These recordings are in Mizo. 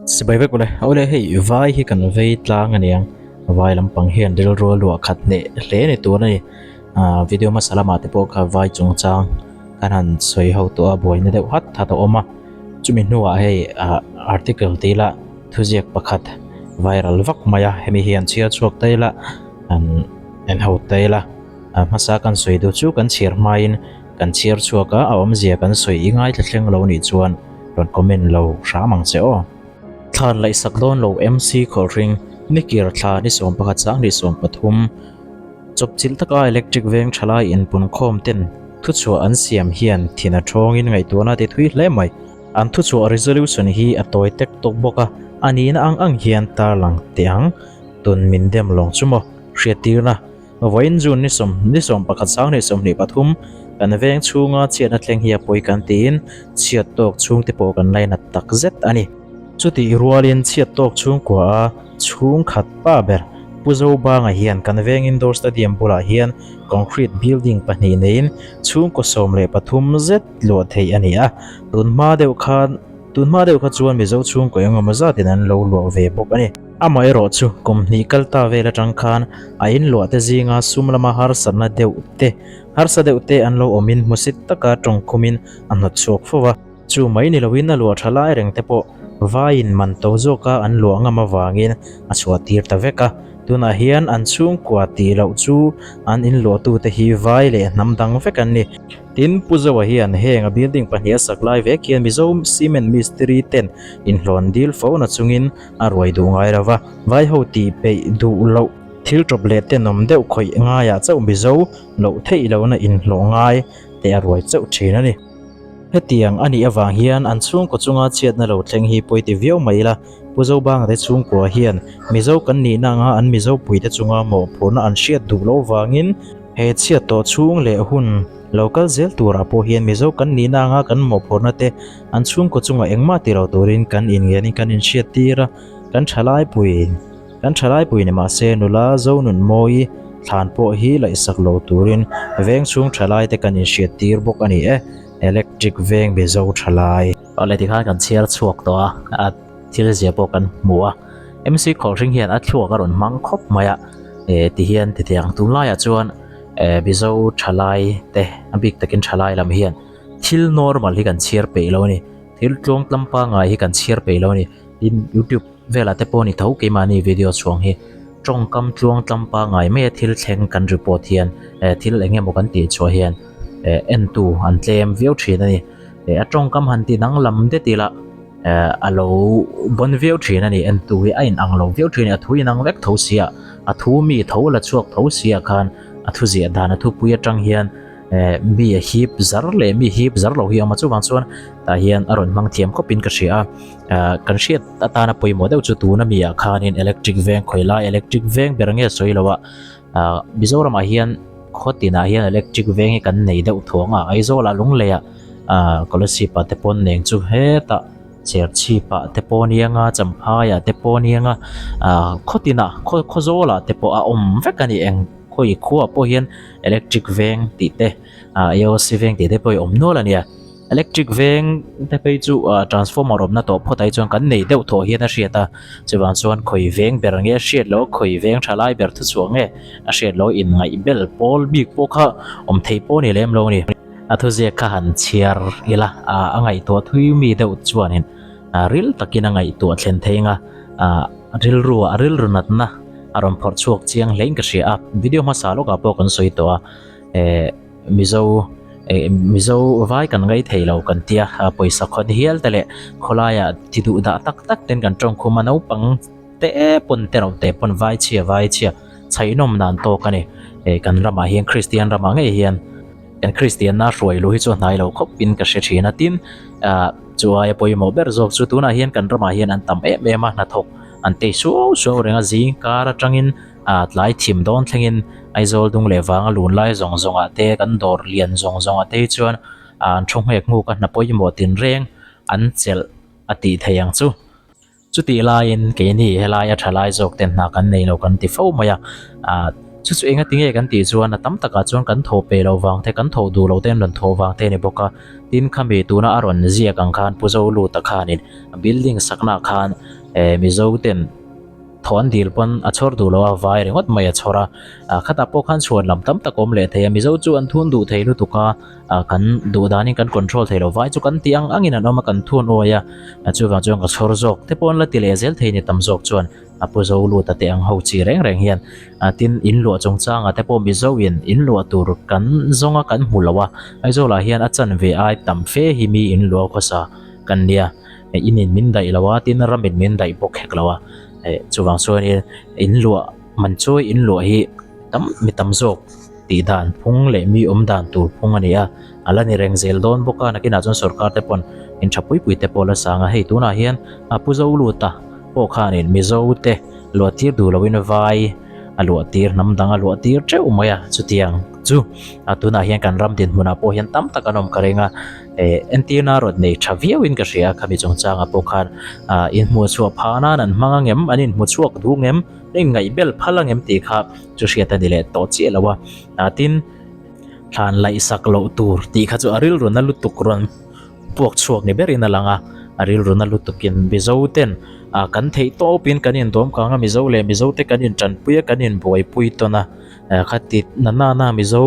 Sipai vek ule, awle hei vai hi kan vei tlang a niang, vai lampang hian rilru a luah khat hneh hle ni tur a ni. Ahh video hmasa lamah te pawh kha vai chungchang kan han sawi ho tawh a, buaina deuh hat hat a awm a, chumi hnuah hei ahh article tih lah thuziak pakhat viral vak mai a, hemi hi an chhiar chhuak ta ila an en ho ta ila, a hmasa kan sawi duh chu kan chhiar hmain kan chhiar chhuak a, a awmzia kan sawi i ngaithla thleng lo nih chuan rawn comment lo hram ang che aw. Thlan laihsak dawn lo MC Khawlhring Nikir thla ni 11 2013 Chawpchilh taka electric veng thalai inpunkhawm ten thuchhuah an siam hian thin a thawngin ngaihtuahna ti thui hle mai. An thuchhuah resolution hi a tawi tek tawk bawk a, a nihna ang ang hian tarlang teh ang. Tun min dem lawng chu maw? Hriattirna, Vawiin June ni sawm ni 11 2023 kan veng chhunga chhiatna thleng hi a pawi kan tiin chhiat tawk chhungte pawh kan lainat tak zet a ni. Chutih rualin chhiat tawk chhungkua a chhungkhat pa ber Pu Zobanga hian kan veng indoor stadium bulah hian concrete building pahnih neiin chhungkaw 13 zet luah theih a ni a, tunhma deuh khan tunhma deuh kha chuan Mizo chhungkaw engemaw zatin an lo luah ve bawk a ni. Amaherawh chu kum hnih kal ta vel atang khan a inluah te zinga sum lama harsatna deuh te harsa deuh te an lo awmin hmusit taka tawngkhumin a hnawt chhuak fo va. Chu mai ni loin a luah tha lai reng te pawh vaiin man to zawka an luah ngam avangin a chhuah tir ta vek a. Tunah hian an chhungkua tih loh chu an inluahtute hi vai leh hnam dang vek an ni. Tin, Pu Zoa hian heng a building pahnih a sak lai vek hian Mizo cement mistiri ten inhlawn dil fo na chungin a ruai duh ngai lo va, vai ho tih peih duh loh thil tawp leh tenawm deuh khawih ngaiah chauh Mizo loh theih lohna inhlawh ngai te a ruai chauh thin a ni. Hetiang a nih avang hian an chhungkaw chunga chhiatna lo thleng hi pawi ti viau mai ila, Pu Zobanga te chhungkua hian Mizo kan nihna anga an Mizo puite chunga mawhphurhna an hriat duh loh vangin he chhiat tawh chhung leh hun lo kal zel turah pawh hian Mizo kan nihna anga kan mawhphurhna te an chhungkaw chunga engmah ti lo turin kan inngenin kan inhriat tir a, kan thalaipui kan thalaipui ni mahse nula Zonunmawi thlan pawh hi laihsak lo turin veng chhung thalaite kan inhriat tir bawk a ni e, Electric veng Mizo thalai. Awle tikhan kan chhiar chhuak tawh a, a thil zia pawh kan hmu a, MC Khawlhring hian a thluak a rawn hmang khawp mai a, eh tihian titiang tunlaiah chuan eh Mizo thalai te a bik takin thalai lam hian thil normal hi kan chhiar peih lo a ni, thil tluang tlam pangngai hi kan chhiar peih lo a ni, tin youtube velah te pawh a ni tho keimahni video chhuang hi tawngkam tluang tlam pangngai maia thil thleng kan report hian eh thil eng emaw kan tih chhuah hian eh entu an tlem viau thin a ni eh a tawngkam han ti danglam det ila eh a lo bawn viau thin a ni entu hi a inang lo viau thin a ni a thu inang vek tho sia a thu mi tho la chhuak tho sia khan a thu ziah dan a thupui atang hian. Eh mi a hip zar leh mi hip zar lo hi a awm a chuvang chuan tah hian a rawn hmang thiam khawpin ka hria a ah kan hriat atana pawimawh deuh chu tuna mi ah khanin electric veng khawi lai electric veng ber nge sawi lo a ah Mizoramah hian khaw tinah hian electric veng hi kan nei deuh thuang a Aizawl ah Lunglei ah ah Kolasib ah te pawn neng chu hetah Cherchhip ah te pawh ania nga Champhai ah te pawh ania nga ah khaw tinah khaw Khawzawl ah te pawh a awm vek a ni eng khawi khuaah pawh hian electric veng tih te ah AOC veng tih te pawh hi awm nual a nia electric veng te phei chu ah transformer awmna tawh phawt ah hi chuan kan nei deuh thawh hian a hriat a chuvang chuan khawi veng ber nge a hriat loh khawi veng tha lai ber thuchhuah nge a hriat loh inngaih bel pawl bik pawh kha awm thei pawh a ni lem lo a ni. A thuziak kha han chhiar ila ah a ngaihtuah thui mi deuh chuanin ah ril takin a ngaihtuah thlen thei anga ah rilru ah rilru natna a rawn phawrh chhuak chiang hlein ka hria a video hmasa lawkah pawh kan sawi tawh a eh mizo eh mizo vai kan ngai thei lo kan tia pawisa khawn hial te leh khawlaiah ti duh dah tak tak ten kan tawngkhum a naupang te pawn te reuh te pawn vai chhia vai chhia chhaihnawm nan tawk a ni eh kan ramah hian kristian ramah ngei hian kan kristianna hruai luh hi chu a hnai lo khawp in ka hre thin a tin ah chu aia pawimawh ber zawk chu tunah hian kan ramah hian an tam em em a hnathawk an tei suau suau reng a zing kar atangin ah tlai thim dawn thlengin Aizawl dung leh vanga lun lai zawng zawng ah te kan dawr lian zawng zawng ah te hi chuan ah an thu nghek nghuk a hna pawimawh tinreng an chelh a tih theih ang chu. Chutih laiin keini helai a tha lai zawk ten hna kan nei lo kan ti fo mai a, ah Chu chu enga tinge kan tih chuan a tam takah chuan kan thawh pe lo vang te, kan thawh duh lo te an rawn thawh vang te a ni bawk a. Tin khami tuna a rawn ziak ang khan Pu Zoluta khanin building saknaah khan eh Mizo ten thaw an dil pawn a chhawr duh lo a, vai ringawt mai a chhawr a. Ah khatah pawh khan chhuan lam tam tak awm leh thei a, Mizo chu an thun duh thei lutuk a, ah kan duh danin kan control thei lo, vai chu kan tih ang angin an awm a, kan thun uai a, chuvang chuan ka chhawr zawk te pawh an la ti leh zel thei ni tam zawk chuan. A pu zo lut a teh ang ho chi reng reng hian ah tin in luah chungchangah te pawh Mizo in in luah tur kan zawng a kan hmu lo a, Aizawl ah hian a chanve ai tam fe hi mi in luah khawsa kan nia, in in min daih lo a tin ram in min daih bawk hek lo a, eh chuvang chuanin in luah man chawi in luah hi tam mi tam zawk. Tih dan phung leh mi awm dan tur phung a ni a, a la ni reng zel dawn bawk a, nakinah chuan sorkar te pawn in tha pui pui te pawh a la sang a, hei tunah hian a pu zo luta pawh khanin Mizo te luah tir duh loin vai a luah tir hnam dang a luah tir teuh mai a, chutiang chu a tunah hian kan ram dinhmunah pawh hian tam tak an awm ka ring a, eh entirna rawt nei tha viauin ka hria a, khami chungchangah pawh khan ah inhmuhchhuah phah nan an hmang angem an inhmuchhuak duh ngem an inngaihbel phal angem tih kha. Chu hriat a ni leh tawh chiah lo a, ah tin thlan laih sak loh tur tih kha chu a rilru na lutuk rawn puak chhuak ni berin a lang a, a rilru na lutukin Mizo ten ah kan theih tawpin kan indawm kang a, Mizo leh Mizo te kan intanpui a kan inbuaipui tawn a, ah khati na nana Mizo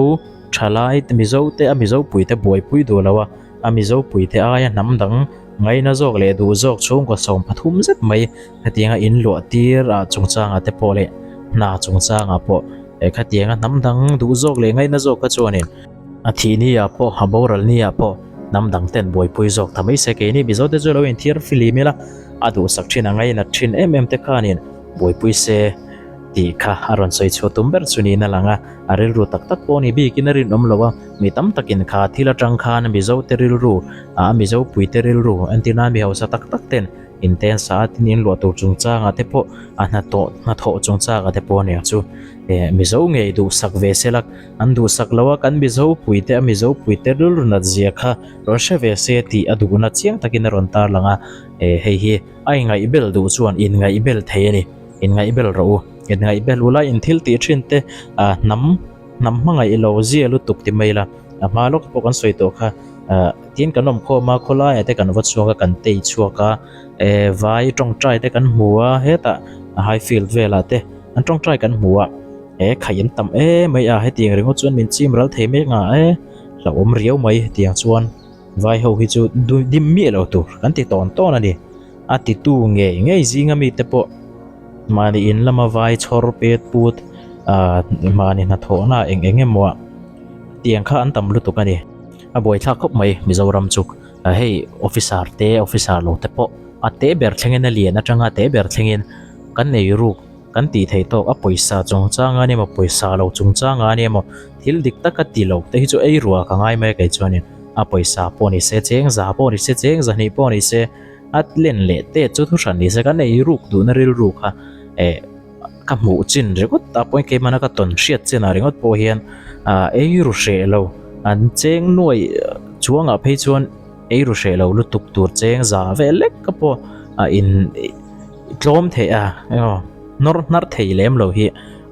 thalai te Mizo te a Mizo pui te buaipui duh lo a, a Mizo pui te aia hnam dang ngaina zawk leh duh zawk chhungkaw 13 zet mai Hetianga in luah tir ah chungchangah te pawh leh hna chungchangah pawh eh khatianga hnam dang duh zawk leh ngaihna zawk kha chuanin a thih ni ah pawh a boral ni ah pawh hnam dang ten buaipui zawk ta mai se keini Mizo te chu lo inthiar filim ila a duhsak thin a ngainat thin em em te khanin buaipui se tih kha a rawn sawi chhuah tum ber chu niin a lang a, a rilru tak tak pawh ni bikin a rinawm lo a, mi tam takin kha thil atang khan Mizo te rilru ah a Mizo pui te rilru entir nan mi hausa tak tak ten Inten sa a tin in luah tur chungchangah te pawh a hnathawh hnathawh chungchangah te pawh aniang chu eh Mizo ngei duhsak ve se la an duhsak lo a kan Mizo pui te a Mizo pui te rilru nat zia kha rawn hre ve se tih a duhna chiang takin a rawn tarlang a eh hei hi a ingaihbel duh chuan inngaihbel thei a ni inngaihbel rawh u inngaihbel ula in thil tih thin te ah hnam hnam hmangaih lo zia lutuk ti mai ila a hma lawk pawh kan sawi tawh kha ah tin kan awm khawm a khawlaiah te kan va chhuak a kan tei chhuak a eh vai tawngtai te kan hmu a hetah high field velah te an tawngtai kan hmu a eh khaih an tam em mai a hetiang ringawt chuan min chim ral thei mek a eh hlauhawm riau mai hetiang chuan vai ho hi chu dim miah lo tur kan ti tawn tawn a ni a titu ngei ngei zinga mite pawh. Mahni in lama vai chhawr pet put ah mahni hnathawhna eng eng emaw ah tiang kha an tam lutuk a ni. A buaithlak khawp mai Mizoram chu hei officer te officer lo te pawh a te ber thlengin a lian atanga a te ber thlengin kan nei ruk kan tih theih tawk a pawisa chungchang a ni emaw pawisa lo chungchang a ni emaw thil dik taka ti lo te hi chu ei ruah ka ngai mai a kei chuanin a pawisa pawh ni se cheng za pawh ni se cheng zahnih pawh ni se. A len leh te chu thu hran ni se kan ei ruk duhna rilru kha eh ka hmuh chin ringawt a pawhin keimahna ka tawn hriat chinah ringawt pawh hian ah ei ru hreh lo an cheng nuai chuangah phei chuan ei ru hreh lo lutuk tur cheng za vel lek ka pawh a in tlawm theih a emaw nawr hnar thei lem lo hi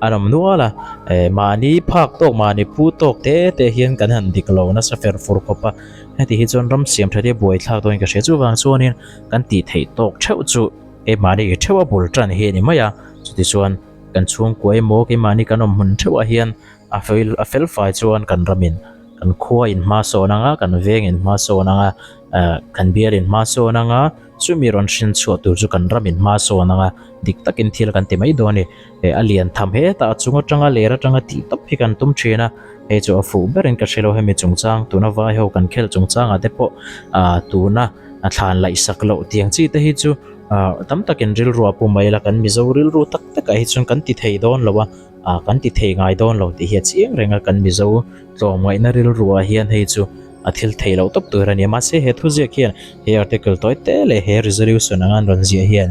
a awm nual a eh mahni phak tawk mahni phu tawk te te hian kan han dik lo nasa fer fur khawp a. Heti hi chuan ram siam that hi buai thlak dawnin ka hria. Chuvang chuanin kan tih theih tawk theuh chu keimahni i theuh a bul tan hi a ni mai a. Chutichuan kan chhungkua emaw keimahni kan awm hmun theuhah hian a fel a fel fai chuan kan ramin kan khua in hma sawn ang a, kan veng in hma sawn ang a, eh kan bial in hma sawn ang a, chumi rawn hrin chhuah tur chu kan ramin hma sawn ang a, dik takin thil kan ti mai dawn a ni. Eh a lian tham hetah a chung atanga ler atanga tih tawp hi kan tum thin a. Hei chu a fuh berin ka hre lo hemi chungchang tuna vai ho kan khel chungchangah te pawh ah tuna a thlan laih sak loh tiang chi te hi chu ah tam takin rilru a pu mai la kan Mizo rilru tak takah hi chuan kan ti thei dawn lo a ah kan ti thei ngai dawn lo tih hi a chiang reng a kan Mizo tlawmngaihna rilru ah hian hei chu a thil thei loh tawp tur a ni a mahse he thuziak hian he article tawi te leh he resolution anga an rawn ziah hian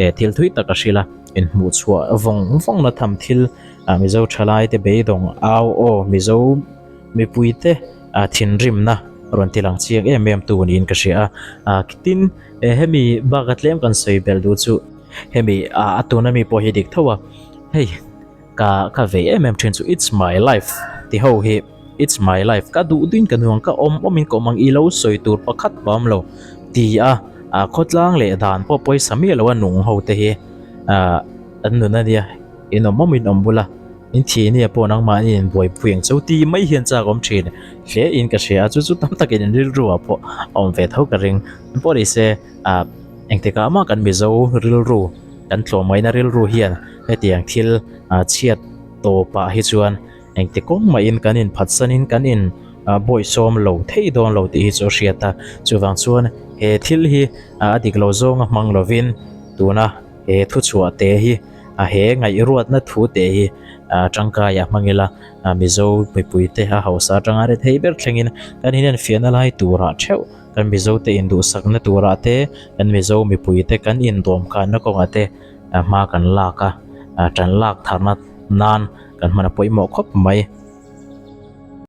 eh thil thui tak a hrilh a inhmuh chhuah vawng vawng na tham thil ah Mizo thalai te beidawng au aw Mizo mipui te ah thinrimna rawn ti lang chiang em em tu niin ka hria a ah tin eh hemi bak a tlem kan sawi belh duh chu hemi ah a tuna mi pawh hi dik tho a hei. Ka ka vei em em thin chu it's my life ti ho hi it's my life ka duh duhin ka nuang ka awm awmin ka awm ang i lo sawi tur pakhat pawh a awm lo ti a ah khawtlang leh dan pawh pawisa miah lo a nung ho te hi ah an nun a nia in awm awmin awm bula in thi nia pawh nangmahni in buaipui ang chu ti mai hian chak awm thin hle in ka hria a chu chu tam takin in rilru ah pawh a awm ve tho ka ring pawh ni se ah engtikah mah kan Mizo rilru kan tlawmngaihna rilru hian hetiang thil chhiat tawpah hi chuan engti kawng mahin kan inphatsanin kan in bawihsawm lo thei dawn lo tih hi chu a hriat a. Chuvang chuan he thil hi a dik lo zawnga hmang lovin tuna he thuchhuah te hi he ngaihruatna thu te hi tangkaiah hmang ila Mizo mipuite a hausa atanga rethei ber thlengin kan inenfiahna lai turah theuh kan Mizo te induhsakna turah te kan Mizo mipuite kan indawmkanna kawngah te hma kan lak a, tan lak tharna nan kan hman a pawimawh khawp mai.